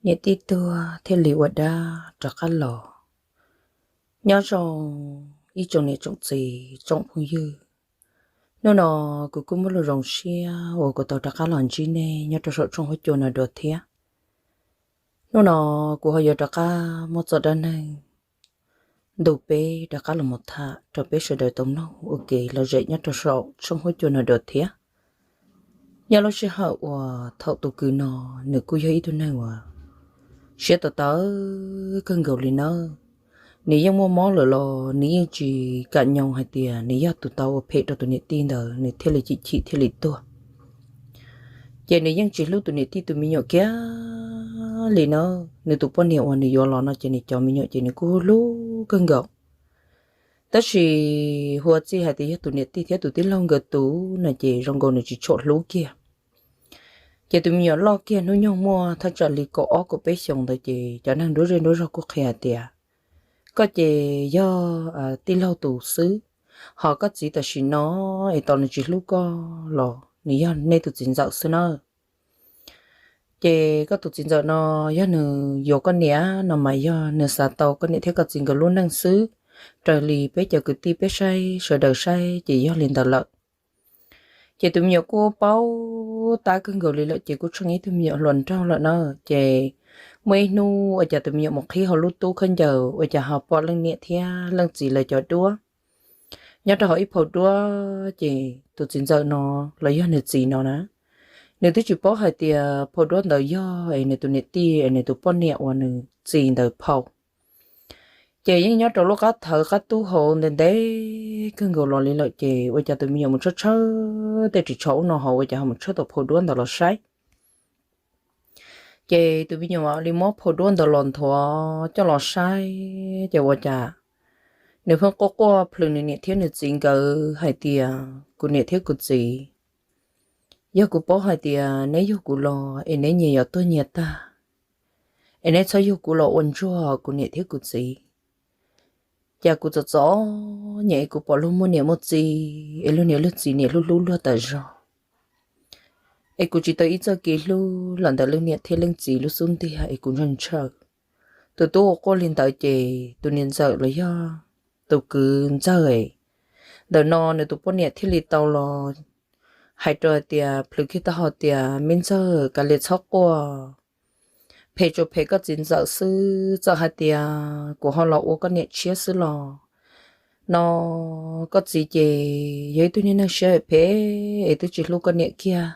Niam tij tuag thiaj li ua dab rov qab los. Nyob zoo ib tsoom niam tsoom txiv tsoom phooj ywg, hnub no kuv kuj muaj lub zoo siab uas kuv tau rov qab los ntsib nej nyob rau saum tshooj huab cua no dua thiab. Hnub no kuv ho yuav rov qab muab txoj dab neeg ntu peb rov qab los mus tham rau peb sawv daws tau mloog ua ke lom zem nyob rau saum tshooj huab cua no dua thiab. Nyob lub sij hawm uas thaum tus kwv no nws kuj yog ib tug neeg uas siab tawv tawv kawg nkaus li nawb. Nws yeej muaj mob lawm los nws yeej tsis kam nyoo hais tias nws yog tus tau ua phem rau tus niam tij ntawd nws thiaj li chim chim thiaj li tuag. Ces nws yeej tsis hlub tus niam tij tus me nyuam kiag li na. Nws tus poj niam uas nws yuav los no ces nws cov me nyuam ces nws kuj hlub kawg nkaus. Tab sis hu ua txij hais tias yog tus niam tij thiab tus tij laug nkawd tus no ces zoo nkaus nws tsis tshua hlub kiag. Ces tus me nyuam loj kiag hnub nyoog muaj thaj tsam li kaum ob kaum peb xyoos ntawd ces cov neeg nruab zej nruab zog kuj qhia hais tias koj ces yog tij laug tus xwb, ho koj txiv tam sim no es tos nws tsis hlub koj los nws yog nej tus txiv ntxawm xwb na. Ces koj tus txiv ntxawm no yog nws yuav koj niam no mas yog nws xav tau koj niam thiab koj txiv nkawd lub neej xwb, raws li peb cov kwv tij peb saib sawv daws saib ces yog li ntawd lawm. Ces tus me nyuam kuj paub tab kawg nkaus li lawm ces kuj tsheej ib tug me nyuam hluas nraug lawm na. Ces muaj ib hnub ua cas tus me nyuam mus qhib hauv lub tub khaub ncaws ua cas ho pom leej niam thiab leej txiv lawv cov duab nyob rau hauv ib phau duab. Ces tus txiv ntxawm no los yog nws txiv no na, nws twb tsis paub hais tias phau duab ntawd yog es nws tus niam tij es nws tus poj niam uas nws txi ntawd phau. Ces yeej nyob rau lub qab thawv qab tub hauv ntev ntev kawg nkaus los li lawm ces ua cas tus me nyuam mus tshawb tshawb tej ris tsho ub no hauv ua cas ho mus tshawb tau phau duab ntawd los saib. Ces tus me nyuam mam li muab phau duab ntawd los nthuav coj los saib ces ua cas nws pheej quaj quaj plhws nws niam thiab nws txiv nkawd hais tias, kuv niam thiab kuv txiv, yog kuv paub hais tias neb yug kuv los es neb nyias yuav tuag nyias tag, es neb txhob yug kuv los ua ntsuag kuv niam thiab kuv txiv. Cas kuv txom txom nyem es kuv pom luag muaj niam muaj txiv es luag niam luag txiv niam hlub hlub luag tas zog, es kuv tsis tau ib txoj kev hlub los ntawm leej niam thiab leej txiv lub xub ntiag es kuv ntshaw ntshaw. Tus tub ua quaj li ntawd ces tus niam ntxawm los yog tus kwv ntxawg ntawm no nws tus poj niam thiaj li tau los hais rau hais tias, plhws kiag taub hau tias, me ntxawg, kav liam txhob quaj, phem tsuas phem koj txiv ntxawm xwb, txawm hais tias kuv ho los ua koj niam tshiab xwb los no koj txiv ces yog ib tug niag neeg siab phem es twb tsis hlub koj niam kiag,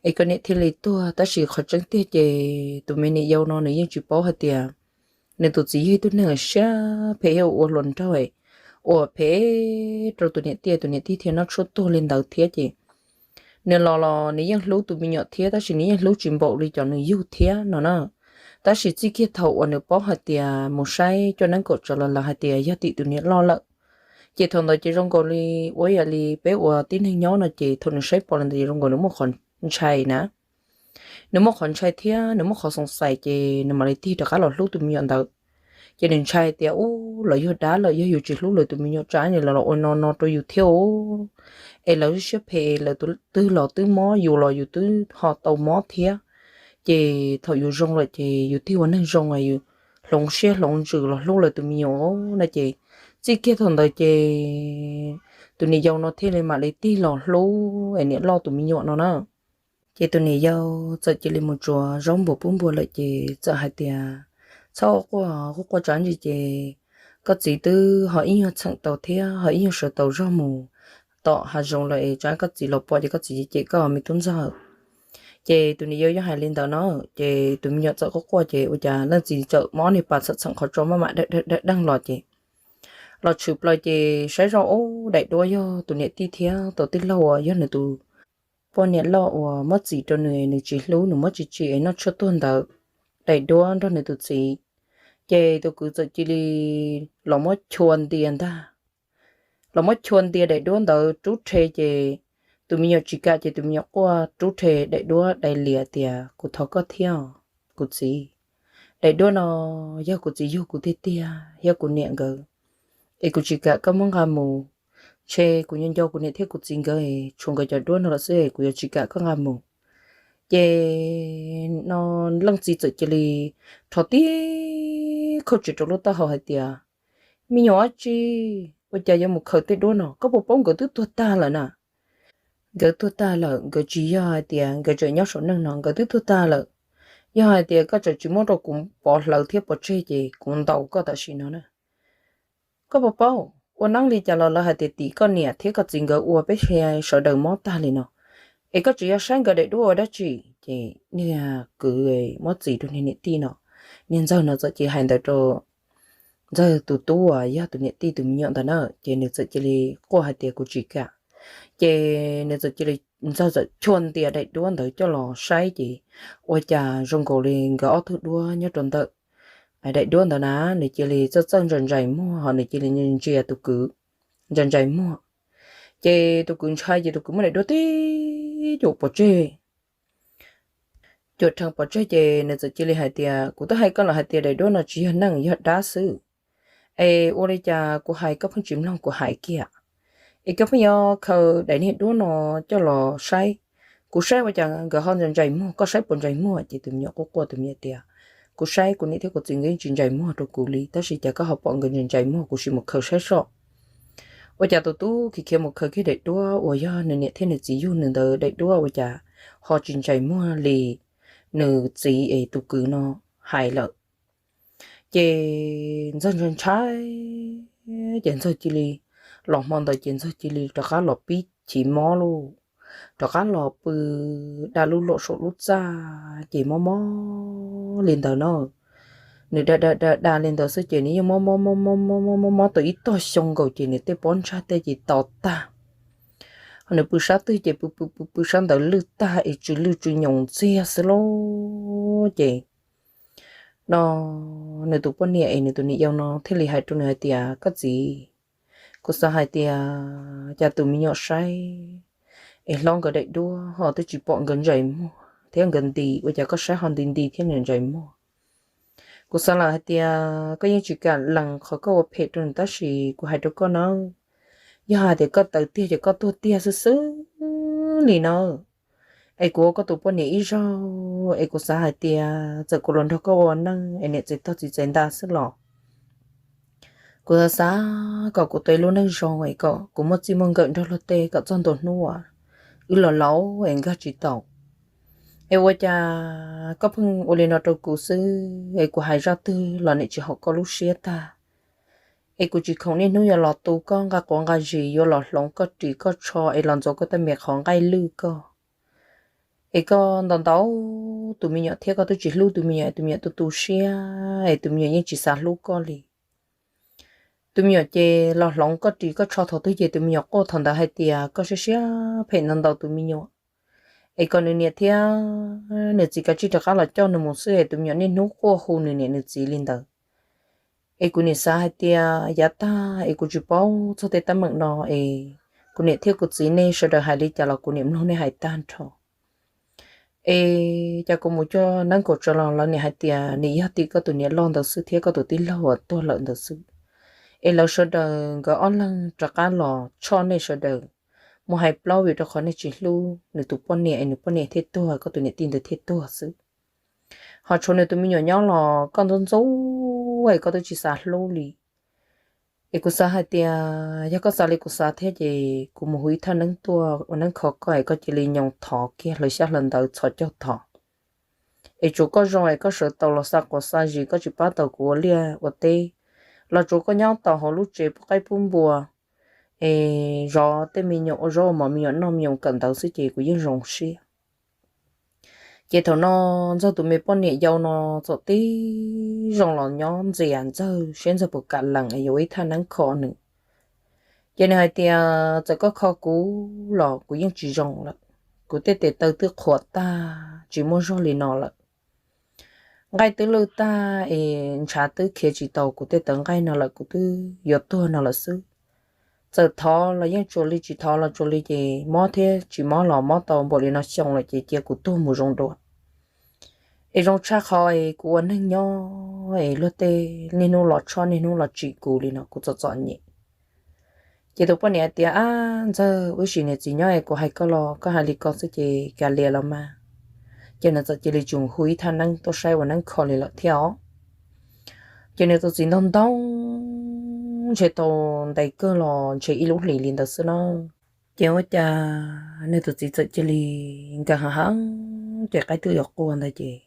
es koj niam thiaj li tuag. Tab sis qhov tseeb tiag ces tus me niam yau no nws yeej tsis paub hais tias nws tus txiv yog ib tug neeg siab phem thiab ua hluas nraug uas phem rau tus niam tij, tus niam tij thiaj noj tshuaj tuag li ntawd thiab ces nws los los nws yeej hlub tus me nyuam thiab tab sis nws yeej hlub tsis npaum li cov nws yug thiab no na. Tab sis txij kiag thaum uas nws paub hais tias mus saib coj neeb kaum tsov los lawv hais tias yog tim tus niam loj lawm, ces thaum ntawd ces zoo nkaus li ua yam li peb ua tib neeg nyob no ces thaum nws saib pom li ntawd ces zoo nkaus nws muaj qhov ntshai na. Nws muaj qhov ntshai thiab nws muaj qhov xoov xais ces nws mam li tig rov qab los hlub tus me nyuam ntawd. Ces nws ntshai tias ub, lawv yug dab lawm, yog yus tsis hlub lawv tus me nyuam tsam ces lawv los ua no no rau yus thiab, es lawv siab phem, lawv twb los twb mob, yus los yus twb ho tau mob thiab. Ces thaum yus zoo lawm ces yus tig ua neeg zoo, yus hloov siab hloov ntsws los hlub lawv tus me nyuam na. Ces txij kiag thaum ntawd ces tus niam yau no thiaj li mam li tig los hlub es niam loj tus me nyuam no na. Ces tus niam yau txawm cia li mus tsuav zaub npua pub npua lawm ces txawm hais tias, txhob quaj quaj quaj tsam ntsis ces koj txiv twb ho ib nyuag txheem tau thiab ho ib nyuag sawv tau zog mus tom hav zoov lawm es tsam koj txiv los pom ces koj txiv cem koj me tub ntxawg. Ces tus niam yau yeej hais li ntawd no, ces tus me nyuam txawm quaj quaj ces ua cas leej txiv txawm mob niag pas txheem txheem qhov tso maj mam deej deej los ces los tshwm plaws ces saib zoj ub, daim duab yog tus niam tij thiab tus tij laug uas yog nws tus poj niam loj uas muab txim rau nws, nws tsis hlub, nws muab tsim tsim es noj tshuaj tuag ntawd. Daim duab nrog nws tus txiv, ces tus kwv txawm cia li los muab chua ntia ntag. Los muab chua ntia daim duab ntawd rub rhe ces tus me nyuam tsis kam ces tus me nyuam quaj rub rhe daim duab dai lias tias, kuv thov koj thiab kuv txiv, daim duab no yog kuv txiv yug kuv tiag tiag thiab kuv niam nkawd, es kuv tsis kam koj muab nqa mus. Ntshe kuv nco nco kuv niam thiab kuv txiv nkawd es tshuav nkawd cov duab no lawm xwb es kuv yuav tsis kam koj nqa mus. Ces no leej txiv txawm cia li rho tib khauj tsev rau lub taub hau hais tias, Me nyuam dab tsi, ua cas yuav mus khaws tej duab no? Koj puas paub nkawd twb tuag tag lawm na? Nkawd tuag tag lawm, nkawd tsis yog hais tias nkawd tseem nyob saum neej no, nkawd twb tuag tag lawm. Yog hais tias koj tseem tsis muab rau kuv pov hlawv thiab pov tseg ces kuv ntaus koj tam sim no na. Koj puas paub, ua neeb li cas los lawv hais tias tim koj niam thiab koj txiv nkawd ua peb sawv daws mob tag li no. Es koj tseem yuav saib nkawd daim duab ua dab tsi? Ces niag kwv muab txiv rau niag niam tij no, niag ntxawg no txawm cia li hais ntawd rau ntxawg tus tub uas yog tus niam tij tus me nyuam ntawd na, ces nws txawm cia li quaj hais tias, Kuv tsis kam. Ces nws txawm cia li, ntxawg txawm chua ntias daim duab ntawd coj los saib ces ua cas zoo nkaus li nkawd ob tug duab nyob rau ntawm daim duab ntawd na, nws cia li txawj txawj ntsais ntsais muag, ho nws cia li ntsia tus kwv ntsais ntsais muag. Ces tus kwv ntshai ces tus kwv muab daim duab tib cuam pov tseg. Cuam rhees pov tseg ces nws txawm cia li hais tias, Kuv twb hais koj lawm hais tias daim duab no tsis yog neeg, yog dab xwb. Es ua li cas kuv hais koj pheej tsis mloog kuv hais kiag? Es koj pheej yuav khaws daim niag duab no coj los saib. Kuv saib ua cas nkawd ho ntsais ntsais muag, koj saib puas ntsais muag? Ces tus me nyuam quaj quaj, tus me nyuam tias, Kuv saib kuv niam thiab kuv txiv nkawd yeej tsis ntsais muag rau kuv li, tab sis cas koj ho pom nkawd ntsais ntsais muag, kuv sim mus khaws saib soj. Ua cas tus tub khiav khiav mus khaws kiag daim duab uas yog nws niam thiab nws txiv yug nws ntawd daim duab, ua cas ho tsis ntsais muag li nws txiv es tus kwv no hais lawm. Ces ntxawg ntshai ntshai, ces ntxawg cia li, los hmo ntawd ces ntxawg cia li rov qab los pib chiv mob lauj, rov qab los pw da lub luam saum lub txaj ces mob mob li ntawd na. Nws da da da da li ntawd xwb ces nws yeej mob mob mob mob mob mob mob tau ib tog xyoo nkaus ces nws tej pob ntsag tej ces to tag. Nws pw sab twg ces pw pw pw pw sab ntawd lwj tag es tsw lwj tsw nyoos ntxiag xwb lauj. Ces no nws tus poj niam es nws tus niam yau no thiaj li hais rau nws hais tias, Koj txiv, kuv xav hais tias cas tus me nyuam saib es hlob nkawd daim duab ho twb tsis pom nkawd ntsais muag thiab nkawd nti, ua cas koj saib ho nti nti thiab nws ntsais muag? Kuv xav lawm hais tias koj yeej tsis kam lees qhov koj ua phem rau nws, tab sis kuv hais rau koj nawb, yog hais tias koj tawv tiag ces koj tuag tiag xwb xwb li nawb. Es kuv ua koj tus poj niam ib zaug es kuv xav hais tias txawm kuv los nrog koj ua neej es niam txiv tog txiv txiv nta xwb los kuv xav xav kom kuv tau ib lub neej zoo es kom kuv muaj txij muaj nkawm nrog luag tej kom txog ntua hnub uas wb los laus es nkag tsis tau. Es ua cas koj pheej ua li no rau kuv xwb es kuv hais zaj twg los niam tsis haum koj lub siab tag. Es kuv tsis khoom niaj hnub yuav los tu koj nqa quav nqa zis, yuav los hloov koj ris koj tsho es los ntxuav koj tej me qhov nqaij lwj koj. Es koj ntaus ntaus tus me nyuam thiab koj twb tsis hlub tus me nyuam, tus me nyuam tu tu siab es tus me nyuam yeej tsis xav hlub koj li. Tus me nyuam ces los hloov koj ris koj tsho thaum twg ces tus me nyuam quaj thaum ntawd hais tias koj siab siab phem ntaus ntaus tus me nyuam. Es kom nws niam thiab nws txiv kav tsij rov qab los coj nws mus xwb es tus me nyuam niaj hnub quaj hu nws niam nws txiv li ntawd. Es kuv niam xav hais tias yav tag es kuv tsis paub txog tej teeb meem no es kuv niam thiab kuv txiv nej sawv daws hais li cas los kuv niam mloog nej hais tag nrho. Es cas kuv mus coj neeb kaum tsawv los lawv niam hais tias nws yog tim koj tus niam loj ntawd xwb thiab koj tus tij laug uas tuag lawm ntawd xwb. Es lawv sawv daws nkawd ob leeg rov qab los tshoj nej sawv daws mus hais plaub vim rau qhov nej tsis hlub nws tus poj niam es nws poj niam thiaj tuag, koj tus niam tij ntawd thiaj tuag xwb. Ho tshuav nws tus me nyuam nyob los koj ntxub ntxub es koj twb tsis xav hlub li. Es kuv xav hais tias yog koj xav li kuv xav thiab ces kuv mus hu ib thaj neeb tuaj ua neeb kho koj es koj cia li nyoos thov kiag hlawv xyab hlawv ntawv txhos caug thov. Es tsuav koj zoo es koj sawv tau los xa quav xa zis, koj tsis pab tau kuv ua liaj ua teb, los tsuav koj nyob tau hauv lub tsev pub qaib pub npua, es zov tej me nyuam ua zaub ua mov me nyuam noj me nyuam kawm ntawv xwb ces kuv yeej zoo siab. Ces thaum no Ntxawg tus me poj niam yau no txawm tib zoo los nyob ntxias Ntxawg saib Ntxawg puas kam lees es yuav ua ib thaj neeb kho nws. Ces nws hais tias txawm koj kho kuv los kuv yeej tsis zoo lawm, kuv tej tes taw twb qhuav tag tsis muaj zog li no lawm. Nqaij twb lwj tag es ntshav twb khiav tsis tau kuv tej tawv nqaij no lawm, kuv twb yuav tuag no lawm xwb. Txawm thov los yeej tsuas li, tsis thov los tsuas li, ces mob thiab tsis mob los mob tau npaum li no xyoo lawm ces cia kuv tuag mus zoo dua. Es zoo tshaj qhov es kuv ua neeg nyob es luag tej niaj hnub los tshoj niaj hnub los tsim kuv li no kuv txom txom nyem. Ces tus poj niam hais tias, Ab Ntxawg, wb sim niam txiv nyob es kuv hais koj los koj hais li ko xwb ces kav liam los mas. ces nws txawm cia li tsuas hu ib thaj neeb tuaj saib ua neeb kho li lawm thiab os. Ces nws tus txiv ntog ntoo ntshe tau ntev kawg los ntshe ib lub hlis li ntawd xwb na. Ces ua cas nws tus txiv txawm cia li nkag ha ha, ces qaib twb yuav qua ntawd ces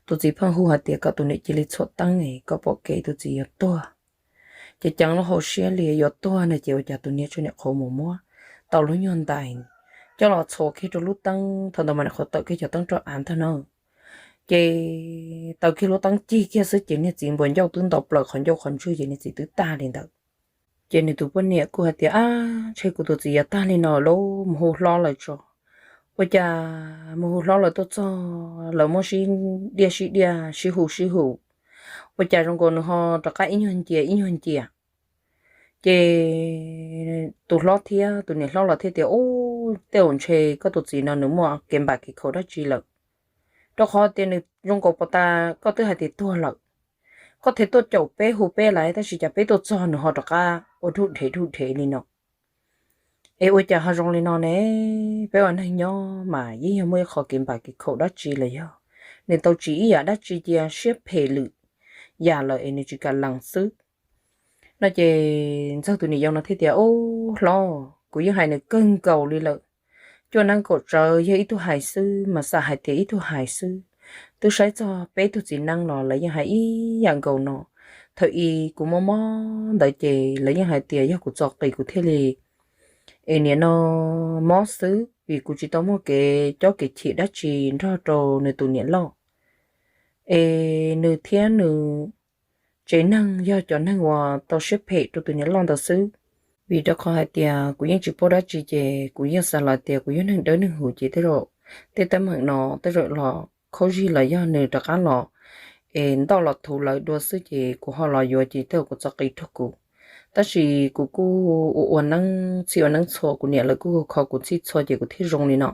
tus txiv pheej hu hais tias kom tus niam cia li txhuam teeb es kom pom kev tus txiv yuav tuag. Ces ceev lub hauv siab li yuav tuag no ces ua cas tus niam tsuas niam qhuav mus muab tau lub nyuag ntais coj los txhuam kiag rau lub teeb, thaum ntawd mas niam qhuav tawm kiag cov teeb roj av ntag na. Ces taws kiag lub teeb cig kiag xwb ces niag txiv npua ncauj twb nto plaws qhov ncauj qhov ntswg ces niag txiv twb tag li ntawd. Ces nws tus poj niam kuj hais tias, ab, ntshe kuv tus txiv yuav tag li no lawm, mus hu hlob lawm tso. Ua cas mus hu hlob lawm tuaj txog lawv muab sib diaj sib diaj sib hu sib hu, ua cas zoo nkaus nws ho rov qab ib nyuag ncia ib nyuag ncia. Ces tus hlob thiab tus niam hlob los thiaj tias, ub, tej zaum ntshe koj tus txiv no nws muaj kev npam kev khaum dab tsi lawm, rau qhov tias nws zoo nkaus puas tas koj twb hais tias tuag lawm, koj thiaj tuaj caum peb hu peb lawm tab sis cas peb tuaj txog nws ho rov qab ua dhuj dhev dhuj dhev li no. Es ua cas ho zoo li no ne? Peb ua neeg nyob mas yeej yog muaj ib qho kev npam kev khaum dab tsi los yog nws tau tsim ib yam dab tsi cia siab phem lwm yam lawm es nws tsis kam lees xwb. No ces ntxawg tus niam yau no thiaj tias, ub, hlob, kuv yeej hais nws kawg nkaus li lawm. Cuaj neeb kaum tsawv yog ib tug hais xwb mas xam hais tias ib tug hais xwb. Twb saib txog peb tug txiv neeb los lawv yeej hais ib yam nkaus no. Thaum ub kuv mob mob ntawd ces lawv yeej hais tias yog kuv txo qis kuv thiaj li, es niam no mob xwb vim kuv tsis tau muaj kev cob kev chim dab tsi nrog rau nws tus niam loj, es nws thiab nws tsev neeg yog cov neeg uas tau siab phem rau tus niam loj ntawd xwb. Vim rau qhov hais tias kuv yeej tsis paub dab tsi ces kuv yeej xav los tias kuv yog neeg dawb neeg huv ces tej zaum tej teeb meem no tej zaum los khaub zig los yog nws rov qab los es ntoj los thuv lawv dua xwb ces kuv ho los yuav ces tej zaum kuv txo qis rau kuv. Tab sis kuv kuj ua ua neeb txhij ua neeb txhua, kuv niam lawv kuj kho kuv txhij txhua ces kuv thiaj zoo li no.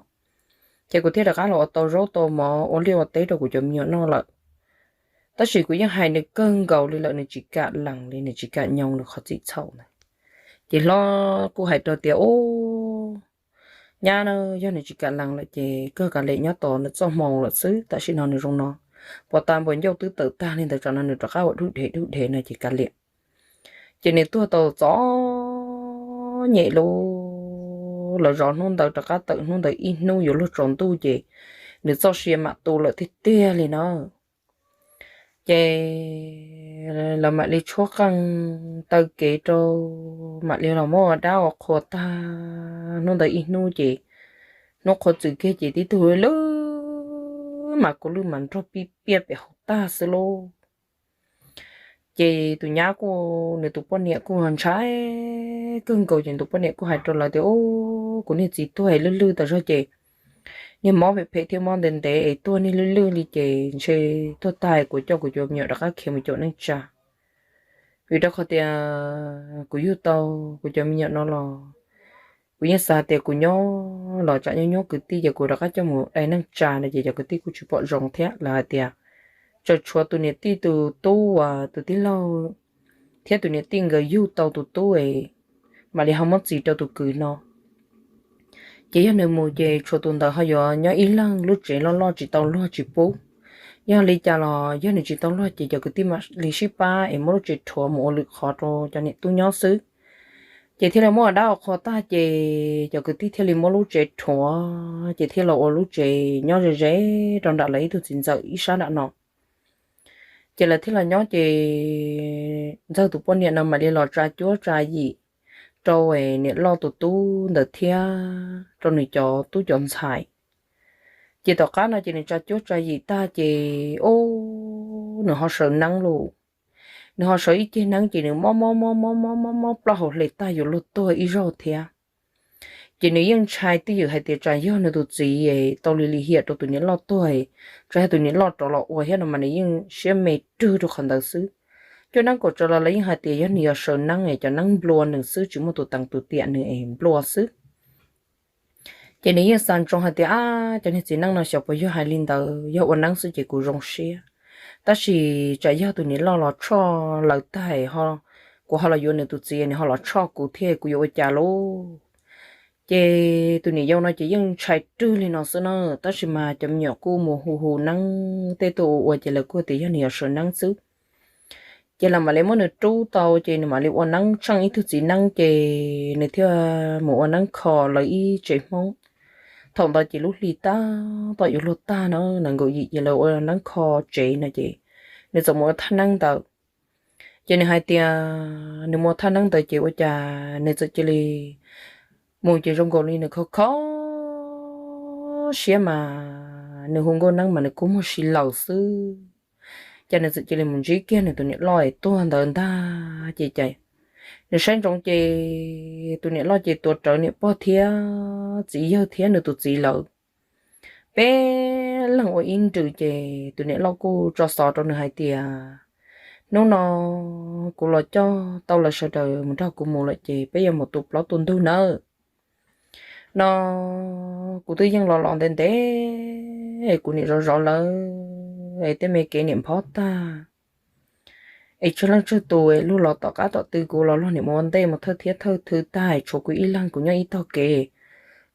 Ces kuv thiaj rov qab los ua tau zaub tau mov ua liaj ua teb rau kuv cov me nyuam noj lawm. Tab sis kuv yeej hais nws kawg nkaus li lawm nws tsis kam lees li, nws tsis kam nyoo nws qhov txim txhaum ntawd. Ces hlob kuj hais rau tias, ub, nyab na, yog nws tsis kam lees lawm ces kawg kav liam nyob tos nws txoj hmoo lawm xwb, tam sim no nws zoo no, puas tas npua ncauj twb tawm tag li ntawd tsam no nws rov qab ua dhuj dhev dhuj dhev no ces kav liam. Ces nws tuag tau txom nyem lauj, lawv zov hnub ntawd rov qab tawm hnub ntawd ib hnub yuav luag tsaus ntuj ces nws txoj sia mam tu lawm tiag tiag li na. Ces lawv mam li tshuab qeej taw kev rau, mam li los muab ua dab ua qhua tag. Hnub ntawd ib hnub ces hnub qhua txwm kiag ces tib tug lwj mas kua lwj mas nrog pib piaj pem hauv tag xwb lauj. Ces tus nyab kuj, nws tus poj niam kuj ntshai kawg nkaus ces tus poj niam kuj hais rau lawv tias, ub, kuv niag txiv tuag es lwj lwj tas zog ces niag mob phem phem thiab mob ntev ntev es tuag niag lwj lwj li ces ntshe tuag tag kuv coj kuv cov me nyuam rov qab khiav mus caum neej tsa. Vim rau qhov tias kuv yug tau kuv cov me nyuam no los kuv yeej xav tias kuv nyob los tsam nyob nyob kwv tij ces kuv rov qab coj mus dai neej tsa no ces cov kwv tij kuj tsis pom zoo thiab. Lawv hais tias tseem tshuav tus niam tij tus tub uas tus tij laug thiab tus niam tij nkawd yug tau tus tub es mam li ho muab txis rau tus kwv no. Ces yog nws mus ces tshuav tus ntawd ho yuav nyob ib leeg lub tsev loj loj tsis tau luag tsis pub. Yog li cas los yog nws tsis tau luag ces cov kwv tij mam li sib pab es muab lub tsev rhuav mus ua lwm qhov rau cov niam tub nyob xwb. Ces thiaj li muab ua dab ua qhua tag ces cov kwv tij thiaj li muab lub tsev rhuav ces thiaj los ua lub tsev nyob ze ze rau nram lawv ib tug txiv ntxawm ib sab nram no. Ces lawv thiaj los nyob ces ntxawg tus poj niam no mam li los tsa cuab tsa yim rau niam loj tus tub ntawd thiab rau nws cov tub cov ntxhais. Ces tom qab no ces nws tsa cuab tsa yim tag ces, ub, nws ho sawv neeb lauj. Nws ho sawv ib ceg neeb ces nws mob mob mob mob mob mob mob plaub hau hle tag yuav luag tuag ib zaug thiab. Ces nws yeej ntshai twj ywm hais tias tsam yog nws tus txiv tau li lim hiam rau tus niam loj tuag, tsam yog tus niam loj rov los ua thiab no mas nws yeej siab me rwg rau qhov ntawd xwb. Cuaj neeb kaum tsawv los lawv yeej hais tias yog nws yog sawv neeb es cov neeb nplua nws xwb tsis muaj tus teev tus tiam nws es nplua xwb. Ces nws yeej xav ntsoov hais tias, ab, cov niag txiv neej no xyov puas yog hais li ntawd, yog ua neeb xwb ces kuv zoo siab. Tab sis tsam yog tus niam loj los tshoj lawv tag, kuv ho los yuav nws tus txiv nws ho los tshoj kuv thiab kuv yuav ua cas lauj? Ces tus niam yau no ces yeej ntshai rwg li no xwb na, tab sis mas cov me nyuam kuj mus hu hu neeb tej tuaj ua ua ces lawv kuj tias yog nws yog sawv neeb xwb. Ces lawv mam li muab nws rub tau ces nws mam li ua neeb tsheej ib tug txiv neeb ces nws thiaj mus ua neeb kho lawv ib tsev Hmoob. Thaum ntawd ces lub hli tab tom yuav luag tag no, nees nkaum yim ces lawv ua neeb kho tsev no ces nws txawm mus ua thaj neeb ntawd. Ces nws hais tias nws mus ua thaj neeb ntawd ces ua cas nws txawm cia li mus ces zoo nkaus li nws kho kho siab mas nws hu nkauj neeb mas nws kua muag si laws xwb. Ces nws txawm cia li mus ntsib kiag nws tus niam loj es tuag ntawd ntag ces, ces nws saib ntsoov ces tus niam loj ces tuav rawv niam pog thiab txiv yawg thiab nws tus txiv lawv peb leeg ua ib nrws ces tus niam loj kuj tso xov rau nws hais tias, hnub no kuv los coj tau lawv sawv daws mus nrog kuv mus lawm ces peb yuav mus tu plaub tu ntug nawb. No kuv twb yeej los los ntev ntev, kuv niam zov zov lawv es tej me kev niam nphob tag es tsawg leej tsawg tus es luag los tom qab tom tw, kuv los luag niam mus ua ntej mus thawj thiab thawj thwv tag es tshuav kuv ib leeg kuv nyob ib tog kev.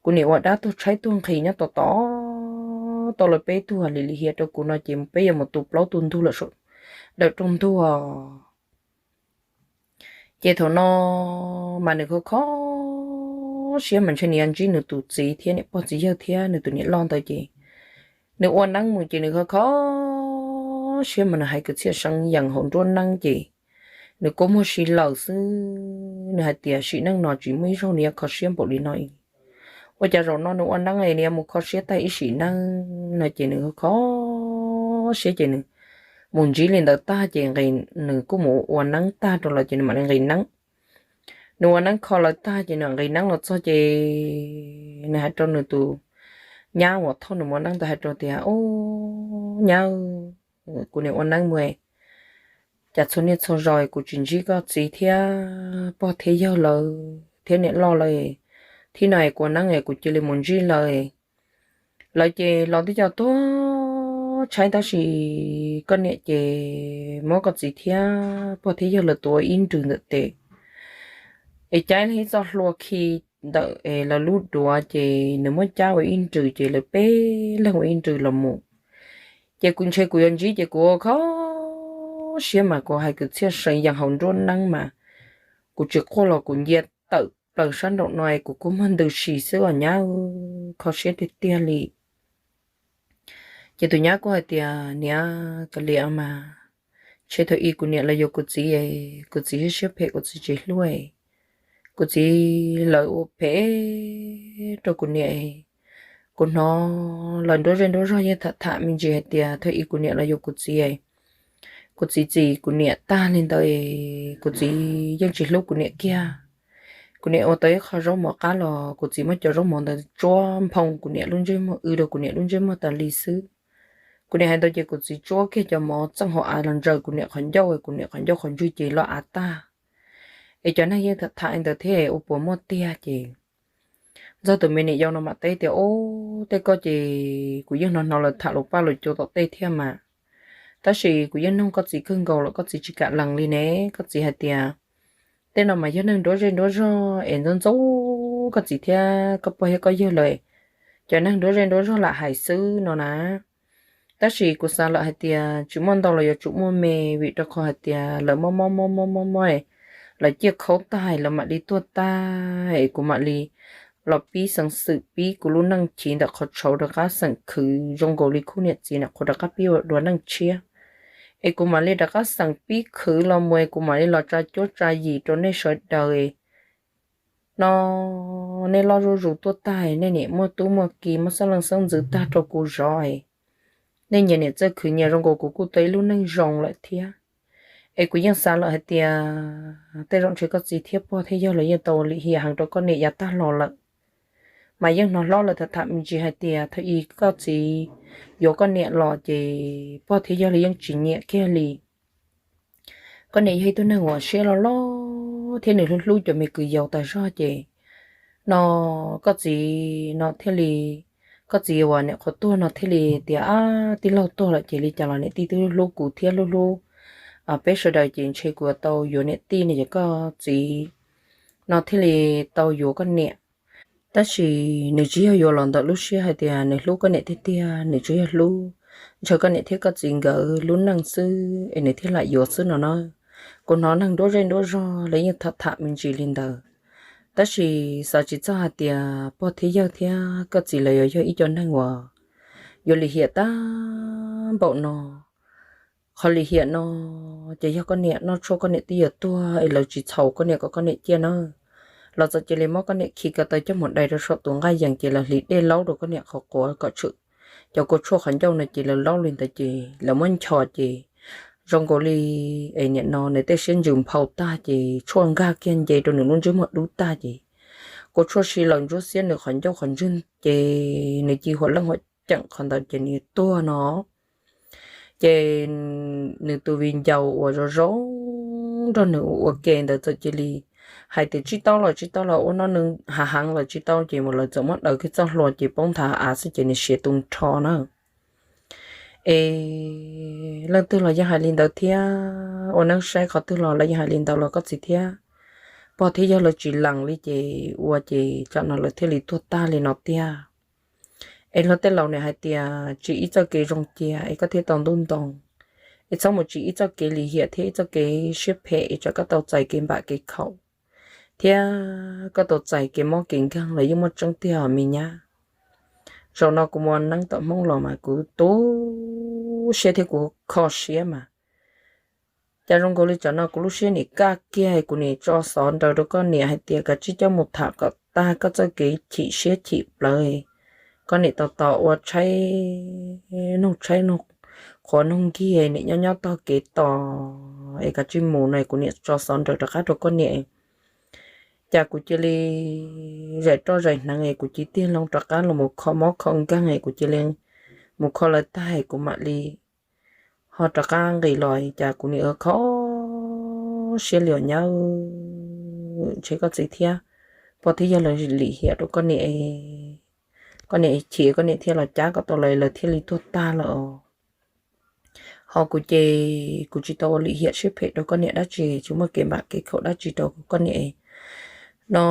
Kuv niam ua dab tuag tshaib tuag nqhis nyob tom tom tau lawv peb tug lim lim hiam rau kuv no ces peb yuav mus tu plaub tu ntug lawm dawm rooj ntug. Ces thaum no mas nws kho kho siab mas ntshe nws yuav ntsib nws tus txiv thiab niam pog txiv yawg thiab nws tus niam loj ntawd ces nws ua neeb mus ces nws kho kho siab mas nws hais kwv txhiaj seev yees hauv nruab neeb ces nws kua muag si laws xwb. Nws hais tias sim neej no tsis muaj ib zaug nws yuav kho siab npaum li no. Ua cas zaum no nws ua neeb es nws yuav mus kho siab tag ib sim neej no ces nws kho siab ces nws mus ntsib li ntawd tag ces nws kuj mus ua neeb tag rau lawv ces nws mam li nqis neeb. Nws ua neeb kho lawv tag ces nws nqis neeb los txog ces nws hais rau nws tus nyab uas thauj nws mus ua neeb ntawd hais rau tias, ub nyab, kuv niam ua neeb mus cas txhua niaj txhua zaus kuv tsis ntsib koj txiv thiab pog thiab yawg lawv thiab niam loj lawv. Thib no es kuv ua neeb es kuv cia li mus ntsib lawv. Lawv ces los twb cov tuag tshaib tab sis koj niam ces muab koj txiv thiab pog thiab yawg lawv tuav ib nrws ntawm tes es caib li ib txoj hlua khi ntawm es lawv lub duav ces nws muab cab ua ib nrws ces lawv peb leeg ua ib nrws los mus. Ces kuv ntshe kuv yuav ntsib ces kuv ua kho siab mas kuv hais kwv txhiaj seev yees hauv nruab neeb mas kuv tsis quaj los kuv ncia tawm plaws sab nraum no es kuv kua muag ntws si xwb os nyab, kho siab tiag tiag li. Ces tus nyab kuj hais tias niam, kav liam mas, ntshe thaum ub kuv niam los yuav kuv txiv, kuv txiv siab phem kuv txiv tsis hlub, kuv txiv lawv ua phem rau kuv niam. Kuv hnov lawv nruab zej nruab zog yeej tham tham me ntsis hais tias thaum ub kuv niam los yuav kuv txiv, kuv txiv txim kuv niam tag li ntawd, kuv txiv yeej tsis hlub kuv niam kiag. Kuv niam ua tau ib qho zaub mov qab los kuv txiv muab cov zaub mov ntawd tsuab nphoo kuv niam lub ntsej muag, w rau kuv niam lub ntsej muag tas li xwb. Kuv niam hais ntawd ces kuv txiv tsuab kiag cov mov txeej hauv av los ntsaws kuv niam qhov ncauj, kuv niam qhov ncauj qhov ntswg ces loj av tag. Es cov neeg yeej tham tham li ntawd thiab ua puas muaj tiag ces ntxog tus me niam yau no mam teb tias, ub, tej koj ces kuv yeej hnov hnov lawv tham lus paj lus cua tom tej thiab mas, tab sis kuv yeej noog koj txiv kawg nkaus los koj txiv tsis kam lees li ne. Koj txiv hais tias tej no mas yog neeg nruab zej nruab zog es ntxub ntxub koj txiv thiab koj pog thiab koj yawg lawm, cov neeg nruab zej nruab zog lam hais xwb no na. Tab sis kuv xav lawm hais tias tsis muaj ntau los yuav tsum muaj me, vim rau qhov hais tias lawv mob mob mob mob mob mob, lawv ciaj khaub tag lawv mam li tuag tag es kuv mam li los pib xeev xwm pib kuv lub neej chiv ntawm qhov tshauv rov qab xeem khwv zoo nkaus li khub niam txiv ntawm qhuav rov qab pib ua dua neej tshiab. Es kuv mam li rov qab xeem pib khwv los mus es kuv mam li los tsa cuab tsa yim rau nej sawv daws no. Nej loj zuj zus tuaj tag, nej niam muaj tub muaj ki muaj xeeb leej xeeb ntxwv tag rau kuv zov, nej nyias niam txawj khwv nyias zoo nkaus kuv kuj tau ib lub neej zoo lawm thiab. Es kuv yeej xav lawm hais tias tej zaum ntshe koj txiv thiab pog thiab yawg los yeej tau lim hiam heev rau koj niam yav tag los lawm. Mas yeej hnov hlob lawv tham tham me ntsis hais tias thaum ub koj txiv yuav koj niam los ces pog thiab yawg los yeej tsis nyiam kiag li. Koj niam yog ib tug neeg uas siab loj loj thiab nws hlub hlub cov me kwv yau tas zog ces no koj txiv no thiaj li, koj txiv uas niam qhuav tuag no thiaj li tias, ab, tij laug tuag lawm ces li cas los niam tij twb hlub kuv thiab hlub hlub peb sawv daws ces ntshe kuv yuav tau yuav niam tij no ces koj txiv no thiaj li tau yuav koj niam. Tab sis nws tsis yog yuav los ntawm lub siab hais tias nws hlub koj niam tiag tiag, nws tsuas yog hlub ntshaw koj niam thiab koj txiv nkawd lub neej xwb es nws thiaj lam yuav xwb no na. Kuv hnov neeg nruab zej nruab zog lawv yeej tham tham me ntsis li ntawd, tab sis xav tsis txog hais tias pog thiab yawg thiab koj txiv lawv yuav yog ib co neeg uas yuav lim hiam tag npaum no. Qhov lim hiam no ces yog koj niam noj tshuaj koj niam twb yuav tuag es lawv tsis txhaum koj niam kom koj niam ciaj na. Los txawm cia li muab koj niam khi ko taw coj mus dai rau saum tus nqaj yees ces lawv hliv dej laub rau koj niam qhov quav kom tshwm cov kua tshuaj qhov ncauj no ces lawv laub li ntawd ces lawv muab nchos ces zoo nkaus li es niam no nws tej siab ntsws nphau tag ces tshuaj nkag kiag nce rau nws lub ntsej muag dub tag ces kua tshuaj si laws ntsuab xiab nws qhov ncauj qhov ntswg ces nws ci huam leej huam ceem qhov ntawd ces nws tuag no. Ces nws tus viv ncaus uas zoo zoo nrog nws ua ke ntawd txawm cia li hais tias tsis tau los tsis tau los ua no nws hav heev los tsis tau ces mus lawv txawm muab daws kiag txoj hlua ces poob nthav av xwb ces nws siav tu nrho na. Es leej twg los yeej hais li ntawd thiab, ua neeb saib qhov twg los lawv yeej hais li ntawd los koj txiv thiab pog thiab yawg lawv tsis lees li ces ua ces tsam no lawv thiaj li tuag tag li no tiag. Es luag tej laus nim hais tias tsis ib txoj kev zoo cia es koj thiaj tau ntuj ntoo. Es txhob mus tsis ib txoj kev lim hiam thiab ib txoj kev siab phem es tsam koj tau txais kev npam kev khaum thiab koj tau txais kev mob kev nkeeg los yeej muaj tseeb tiag me nyab. Zaum no kuv mus neeb tom Hmoob los mas kuv tu siab thiab kuv kho siab mas cas zoo nkaus li tsam no kuv lub siab nim kaj kiag kuv nim tso xov nraws rau koj niam hais tias kav tsij coj mus tham kom tag koj txoj kev chim siab chim plawv. Koj niam tos tos ua tshaib noog tshaib noog qhuav noog nkig nim nyob nyob tog kev tos es kav tsij mus no kuv nim tso xov nraws rov qab rau koj niam. Cas kuv cia li zais roj zais hneev es kuv cia li tig loo rov qab los mus kho mob kho nkeeg es kuv cia li mus kho lawv tag es kuv mam li ho rov qab nqis los cas kuv nim ua kho siab li os nyab. Ntshe koj txiv thiab pog thiab yawg lawv lim hiam rau koj niam, koj niam chim koj niam thiaj los cab kom tau lawv, lawv thiaj li tuag tag lawm os. Ho kuv ces kuv tsis tau ua lim hiam siab phem rau koj niam dab tsi, tsis muaj kev npam kev khaum dab tsi rau koj niam no,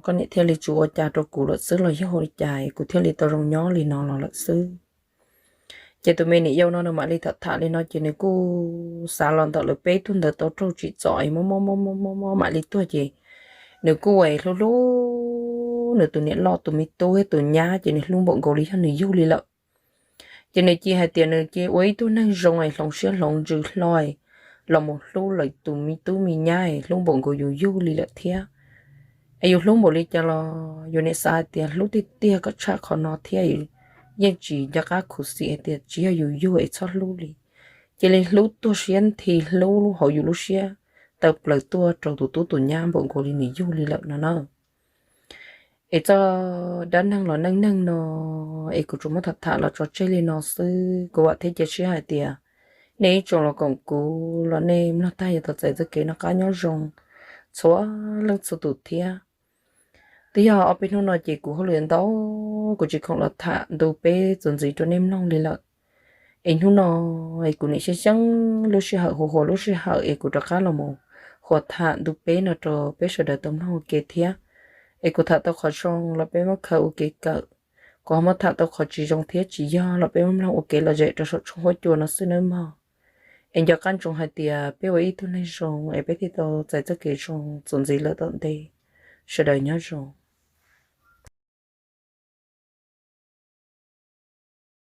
koj niam thiaj li tsis ua cas rau kuv lawm xwb los yog ua li cas kuv thiaj li tau zoo nyob li no los lawm xwb. Ces tus me niam yau no nws mam li tham tham li no ces nws kuj xav los ntawm lawv peb tug ntawd tau raug tsim txom es mob mob mob mob mob mam li tuag ces nws kuj ua hlub hlub nws tus niam loj tus me tub thiab tus nyab ces nws hlub npaum nkaus li yog nws yug li lawm. Ces nws cia hais tias nws cia ua ib tug neeg zoo es hloov siab hloov ntsws hlo los mus hlub lawv tus me tub me nyab es hlub npaum nkaus yus yug li lawm thiab. Es yus hlub npaum li cas los yus nim xav hais tias hlub tiag tiag kom tshaj qhov no thiab, yeej tsis nco qab khuv xim hais tias tsis yog yus yug es txhob hlub li. Cia li hlub tuag siab nthi hlub hauv yus lub siab tawm plaws tuaj rau tus tub tus nyab npaum nkaus li nws yug li lawm no na. Es txoj dab neeg los neej neeg no es kuv tsuas muab tham tham los tso tseg li no xwb. Kuv vam thiab cia siab hais tias nej ib tsoom los koom kuv los nej mloog tag yuav tau txais txoj kev noj qab nyob zoo txhua leej txhua tus thiab. Twb yog ob peb hnub no ces kuv hauj lwm ntau, kuv tsis khoom los tham ntu peb txuas ntxiv rau nej mloog li lawm. Es hnub no es kuv nim xyeeb xyeeb lub sij hawm, huv huas lub sij hawm es kuv rov qab los mus huas tham ntu peb no rau peb sawv daws tau mloog ua ke thiab. Es kuv tham tau qhov zoo los peb muab khaws ua kev kawm, kuv ho muab tham tau qhov tsis zoo thiab tsis yog los peb muab mloog ua kev lom zem rau saum tshooj huab cua no xwb nawb mog. Es nco qab ntsoov hais tias peb ua ib tug neeg zoo es peb thiaj tau txais txoj kev zoo txuas ntxiv lawm tom ntej. Sawv daws nyob zoo.